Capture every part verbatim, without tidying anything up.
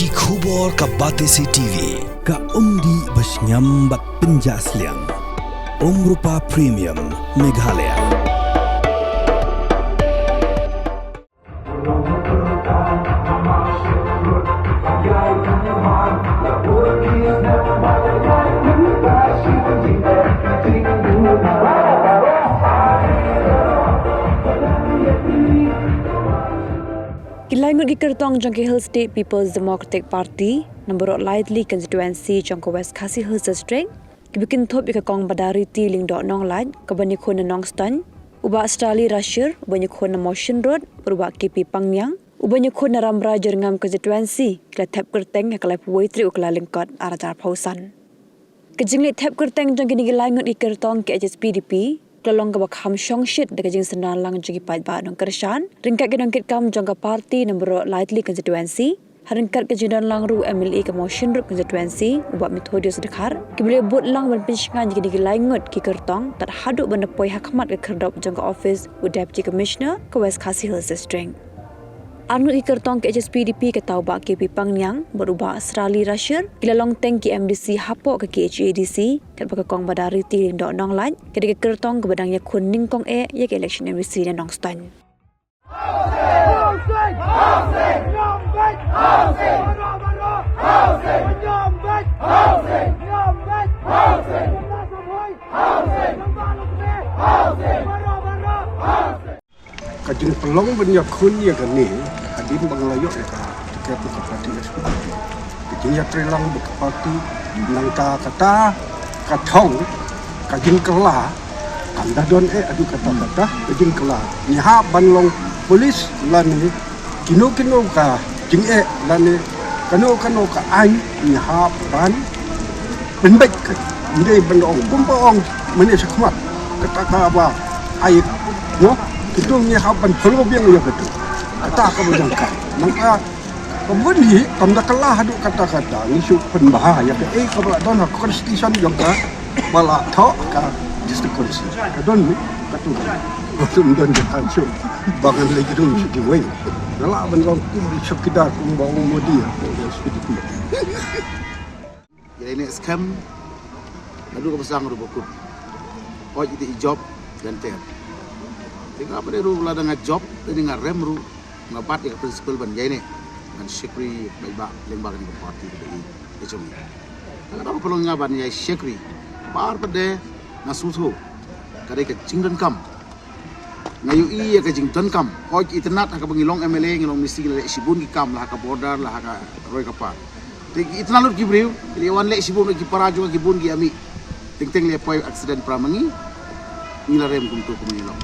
Ki khubor ka Batesi T V, ka umdih ba shngiam bad pynjah sliang. Umrupa Premium, Meghalaya. Ki lai ngut ki kyrtong jong ki Hill State People's Democratic Party, na baroh lai tylli constituency jong ka West Khasi Hills District, kiba kynthup ïa ka Kong Badariti Lyngdoh Nonglait, kaban ïakhun na Nongstoiñ, u Bah Starlee Rashir, uban ïakhun na Mawshynrut, bad u Bah K P Pangniang, uban ïakhun na Rambrai Jyrngam constituency, ki la thep kyrteng ha ka laiphew wei tarik u Kyllalyngkot, ar hajar arphew san. Ka jingleit thep kyrteng jong kine ki lai ngut ki kyrtong ki H S P D P, ka la long kaba kham shongshit da ka jingsynran lang jong ki paidbah nongkyrshan, ryngkat ki nongkitkam jong ka party na baroh lai tylli constituency, ha ryngkat ka jingdon lang ruh u M L A ka Mawshynrut constituency, u Bah Methodius Dkhar, kiba la ïabud lang ban pynshngaiñ ïa kine ki lai ngut ki kyrtong, tad haduh ban da poi ha khmat ka khyrdop jong ka office u Deputy Commissioner ka West Khasi Hills District. Ar ngut ki kyrtong ka H S P D P kata u Bah K P Pangniang, bad u Bah Starlee Rashir, ki la long teng ki M D C hapoh ka K H A D C, katba ka Kong Badariti Lyngdoh Nonglait, ka dei ka kyrtong kaba dang ïakhun nyngkong eh ïa ka election M D C na Nongstoiñ. Ka jingpynlong ban ïakhun ïa kane, hadien ba nga la ïoh ïa ka tiket na ka party S P D P. Ka jingïatreilang bad ka party, nangta kata ka thong, ka jingkylla, kam da don eh haduh katta katta, ka jingkylla. Ngi hap ban long police lane kino kino ka jingeh lane kano kano ka aiñ, ngi hap ban pynbeit ka. Ngi dei ban ong kumba ong mane shakhmat, kata kaba ai, no, kito ngi hap ban follow biang ïa kito. Kata kaba jong ka. Nangta ka bun hi kam da kylla haduh katta katta, ngi shu pynbha ïa kaei kaba la don ha constitution jong ka, ba la thoh ka district council. Ka don hi katu. Ka shu don ka shu ba ngan leit rung shu kiwei. Nga lah ban long kum chowkidar kumba ong Modi ha S P D P. Ïa ine skhem naduh kaba sdang ruh ba kut. Hooid ite i job dan ter. Te nga ba dei ruh lada nga job, te nga rem ruh, nga bat ïa ka principle ban ïa ine, ban shakri bad ba lyngba kane ka party kaba i ka jong i. Ka dei ba pynlong nga ban ïa shakri. Ba ar pat de nga sngewthuh ka dei ka jingdonkam. Nga ïohi ïa ka jingdonkam. Hooid itynnad ha kaba ngi long M L A, ngi long M D C, ngi la leh shibun ki kam, la ha ka border, la ha ka roi ka par. Te ki itynnad lut ki briew, ki la wan leh shibun ki para jong ki bun ki ami. Teng teng la poi accident para ma ngi. Ngi la rem kumto kum ngi long.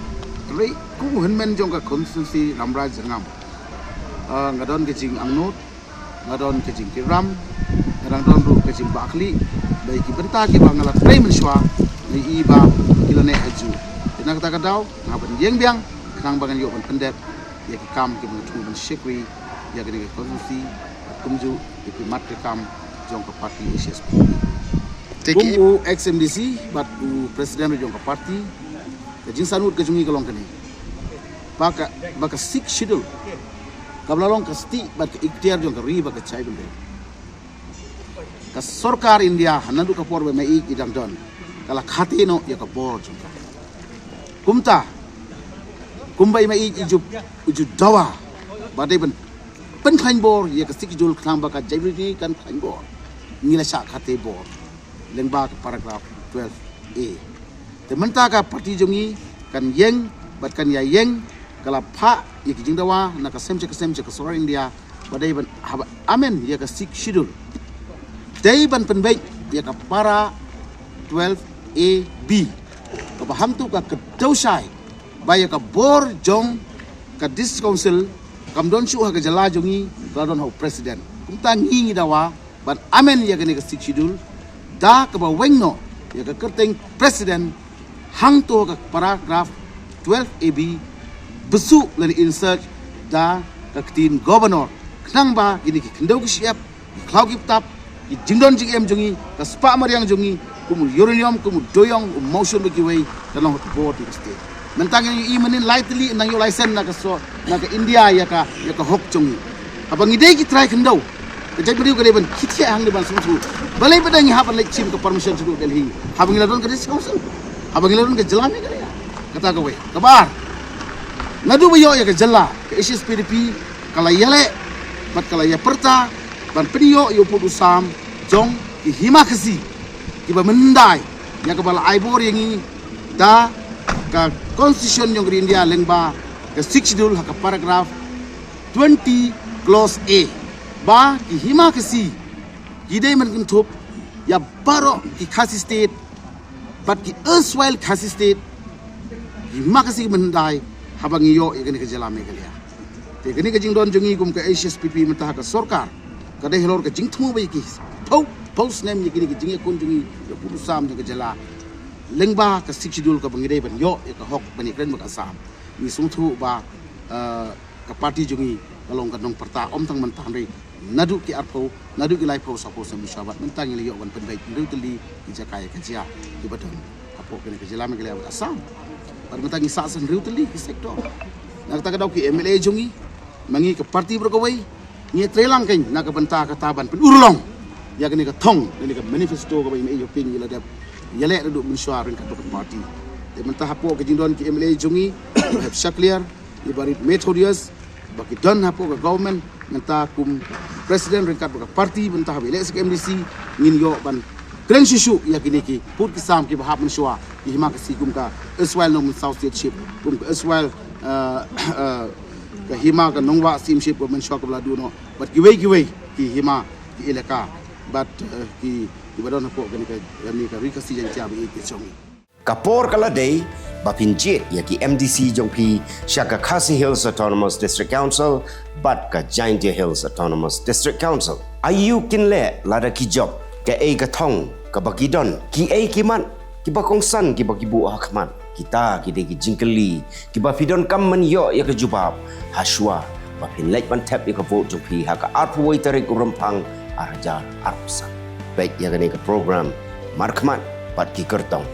Hynrei kum u hynmen jong ka constituency Rambrai Jyrngam, ah, nga don ka jingangnud, nga don ka jingkyrpang, nga dang don ruh ka jingbakla ba ïa ki bynta kiba nga la trei mynshuwa, nga ïohi ba ki la neh ha juh. Te na kata ka daw nga ban ïeng biang khnang ba ngan ïoh ban pyndep ïa ki kam kiba nga thmu ban shakri ïa kane ka constituency, kumjuh ïa ki mat ki kam jong ka party H S P D P. Te kum ki u ex M D C bad u president jong ka party, ka jingsangeh ka jong ngi ka long kane. Ba ka, ba ka Sixth Schedule kaba la long ka stieh bad ka iktiar jong ka ri bad ka jaitbynriew. Ka sorkar India ha naduh ka por ba i Maieit i dang don, ka la khatei noh ïa ka bor jong ka. Kumta kumba i Maieit i ju, i ju dawa ba dei ban pynkhlaiñ bor ïa ka Sixth Schedule khnang ba ka jaitbynriew kan khlaiñ bor. Ngi la shah khatei bor lyngba ka paragraph twelve A. Te mynta ka party jong ngi kan ïeng bad kan ïa ïeng, ka la phah ïa ki jingdawa na ka sem sha ka sem sha ka sorkar India ba dei ban haba amend ïa ka Sixth Schedule, dei ban pynbeit ïa ka para twelve A B. Kaba hangto ka kdew shai ba ïa ka bor jong ka District Council kam don shuh ha ka jylla jong ngi, ka la don ha u president. Kumta ngi ngi dawa ban amend ïa kane ka Sixth Schedule da kaba weng noh ïa ka kyrteng president hangto ha ka paragraph twelve A B, bsut lane insert da ka ktien governor, khnang ba kine ki khyndew ki shyiap, ki khlaw ki btap, ki jingdon jingem jong ngi, ka spah mariang jong ngi, kum u uranium, kum u durium, u mawshun bad kiwei, kan long ha ka bor jong ka state. Mynta ngi ïohi mynnin lai tylli nang ïoh license na ka so, na ka India ïa ka, ïa ka hok jong ngi. Haba ngi dei ki trai khyndew, Ka jaitbynriew ka dei ban khie thiah hangne ban sngewthuh. Balei pat ngi hap ban leit shim ka permission shaduh Delhi haba ngi la don ka District Council, haba ngi la don ka jylla Meghalaya. Kata kawei. Kaba ar, naduh ba ïoh ïa ka jylla, ka H S P D P ka la ïaleh bad ka la ïapyrta ban pynïoh ïa u pud u sam jong ki hima Khasi kiba myndai ïa kaba la ai bor ïa ngi da ka Constitution jong ka India lyngba ka Sixth Schedule ha ka paragraph twenty clause A, ba ki hima Khasi ki dei ban kynthup ïa baroh ki Khasi State bad ki erstwhile Khasi State, ki hima Khasi ki myndai haba ngi ïoh ïa kane ka jylla Meghalaya. Te kane ka jingdon jong ngi kum ka H S P P mynta ha ka sorkar ka dei halor ka jingthmu ba ïa ki phew phew snem ïa kine ki jingïakhun jong ngi ïa u pud u sam jong ka jylla lyngba ka Sixth Schedule kaba ngi dei ban ïoh ïa ka hok ban ïakren bad ka Assam. Ngi sngewthuh ba, eh, ka party jong ngi ka long ka nongpyrta ym tang mynta hynrei naduh ki arphew, naduh ki laiphew sawphew snem mynshuwa bad mynta ngi la ïoh ban pynbeit hynriew tylli ki jaka ïa ka jia kiba don hapoh kane ka jylla Meghalaya bad Assam. Bad mynta ngi sah san hynriew tylli ki sector. Na kata ka daw ki M L A jong ngi, ma ngi ka party baroh kawei, ngi ïatreilang kein na ka bynta kata ban pynurlong ïa kane ka thong, kane ka manifesto kaba i mei Hoping i la dep ïaleh naduh mynshuwa ryngkat bad ka party. Te mynta hapoh ka jingdon ki M L A jong ngi, i Bah Shakliar, i Bah Reed Methodius, ba ki don hapoh ka government mynta kum president ryngkat bad ka party mynta haba i leh sa ka M D C, ngin ïoh ban kren shuh shuh ïa kine ki pud ki sam kiba hap mynshuwa, ki hima Khasi kum ka erstwhile Nongmynsawstedship, kum ka erstwhile, eh, eh, ka hima ka Nongwah Syiemship kaba mynshuwa kaba la duh noh bad kiwei kiwei ki hima ki elaka bad, eh, ki, kiba don hapoh kane ka, kane ka Ri Khasi Jaiñtia ba ïeit jong ngi. Ka por ka la dei ba phin jied ïa ki M D C jong phi sha ka Khasi Hills Autonomous District Council bad ka Jaintia Hills Autonomous District Council. Aïu kin leh lada ki jop? Kaei ka thong kaba ki don? Kiei ki mat kiba kongsan kiba ki buh ha khmat? Kita ki dei ki jingkylli kiba phi donkam ban ïoh ïa ka jubab ha shuwa ba phin leit ban thep ïa ka vote jong phi ha ka arphew wei tarik u Rymphang ar hajar arphew san. Peit ïa kane ka program markhmat bad ki kyrtong.